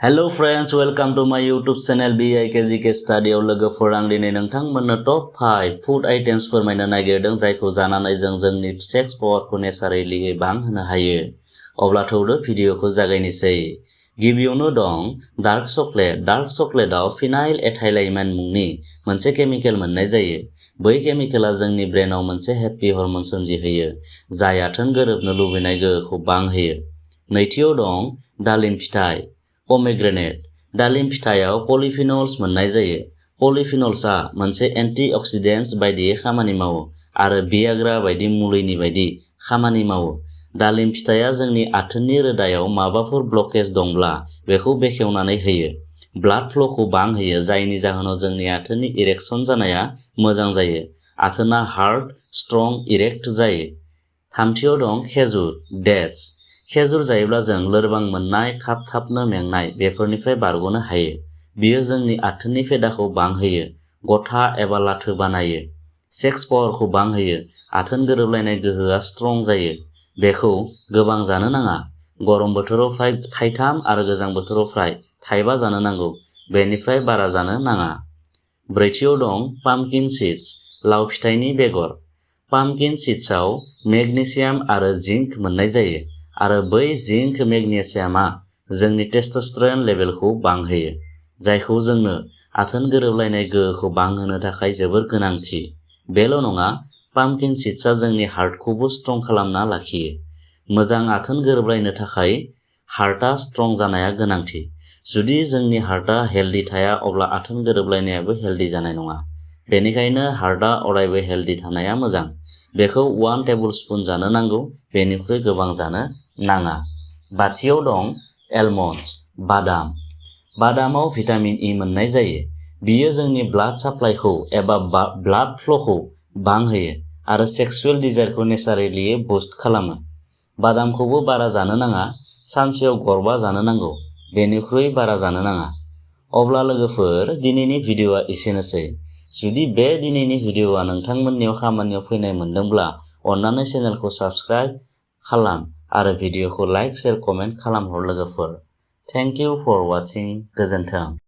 Hello friends, welcome to my YouTube channel bikgk study आव लोगोफोर आं दिनै नोंथांमोननो टप 5 फूड आइटेम्स फोरमायनो नागिरदों जायखौ जानानै जों जोंनि सेक्स पावारखौ नेचारेलि बांहोनो हायो। अब्ला थौदो भिडिअखौ जागायनोसै। गिबियावनो दं डार्क चकलेट। डार्क चकलेटआव फिनाइल एथाइलामाइन मुंनि मोनसे केमिकेल मोननाय जायो। बै केमिकेला जोंनि ब्रेनाव मोनसे हेपि हर्मोन सोमजिहोयो जाय आथोन गोरोबनो लुबैनाय गोहोखौ बांहोयो। नैथियाव दं दालिम फिथाइ। पमेग्रेनेट। दालिम फिथाइयाव पलिफिनल्स मोननाय जायो। पलिफिनल्सआ मोनसे एन्टिअक्सिडेन्ट्स बायदियै खामानि मावो आरो भियाग्रा बायदि मुलिनि बायदि खामानि मावो। दालिम फिथाइया जोंनि आथोननि रोदायाव माबाफोर ब्लकेज दंब्ला बेखौ बेखेवनानै होयो। ब्लाड फ्ल'खौ बांहोयो जायनि जाहोनाव जोंनि आथोननि इरेक्सन जानाया मोजां जायो। आथोना हार्ड, स्ट्रं, इरेक्ट जायो। थामथियाव दं खेजुर, डेट्स। खेजुर जायोब्ला जों लोरबां मोननाय, थाब-थाबनो मेंनाय बेफोरनिफ्राय बारग'नो हायो। बियो जोंनि आथोननि फेदाखौ बांहोयो, गथा एबा लाथो बानायो। सेक्स पावारखौ बांहोयो, आथोन गोरोबलायनाय गोहोआ स्ट्रं जायो। बेखौ गोबां जानो नाङा। गरम बोथोराव फ्राय थाइथाम आरो गोजां बोथोराव फ्राय थाइबा जानो नांगौ। बेनिफ्राय बारा जानो नाङा। ब्रैथियाव दं पाम्पकिन सीड्स, लाव फिथाइनि बेगर। पाम्पकिन सीड्सआव मेग्नेसियाम आरो जिंक मोननाय जायो आरो बै जिंक मेग्नेसियामआ जोंनि टेस्टस्टेरन लेभेलखौ बांहोयो, जायखौ जोंनो आथोन गोरोबलायनाय गोहोखौ बांहोनो थाखाय जोबोर गोनांथि। बेल' नङा, पाम्पकिन सीड्सआ जोंनि हार्टखौबो स्ट्रं खालामना लाखियो। मोजां आथोन गोरोबलायनो थाखाय हार्टआ स्ट्रं जानाया गोनांथि। जुदि जोंनि हार्टआ हेल्दी थाया अब्ला आथोन गोरोबलायनायाबो हेल्दी जानाय नङा। बेनिखायनो हार्टआ अरायबो हेल्दी थानाया मोजां। बेखौ 1 टेबुलस्पुन जानो नांगौ, बेनिख्रुइ गोबां जानो नाङा। बाथियाव दं एलमन्डस, बादाम। बादामाव भिटामिन इ मोननाय जायो। बियो जोंनि ब्लाड साप्लाइखौ एबा ब्लाड फ्ल'खौ बांहोयो आरो सेक्सुयेल डिजायरखौ नेचारेलि बुस्ट खालामो। बादामखौबो बारा जानो नाङा, सानसेयाव गरबा जानो नांगौ, बेनिख्रुइ बारा जानो नाङा। अब्ला लोगोफोर, दिनैनि भिडिअआ एसेनोसै। जुदि बे दिनैनि भिडिअआ नोंथांमोननियाव खामानियाव फैनाय मोनदोंब्ला अन्नानै चेनेलखौ साबस्क्राइब खालाम आरो भिडिअखौ लाइक, शेयार, कमेन्ट खालामहर लोगोफोर। Thank you for watching. गोजोन्थों।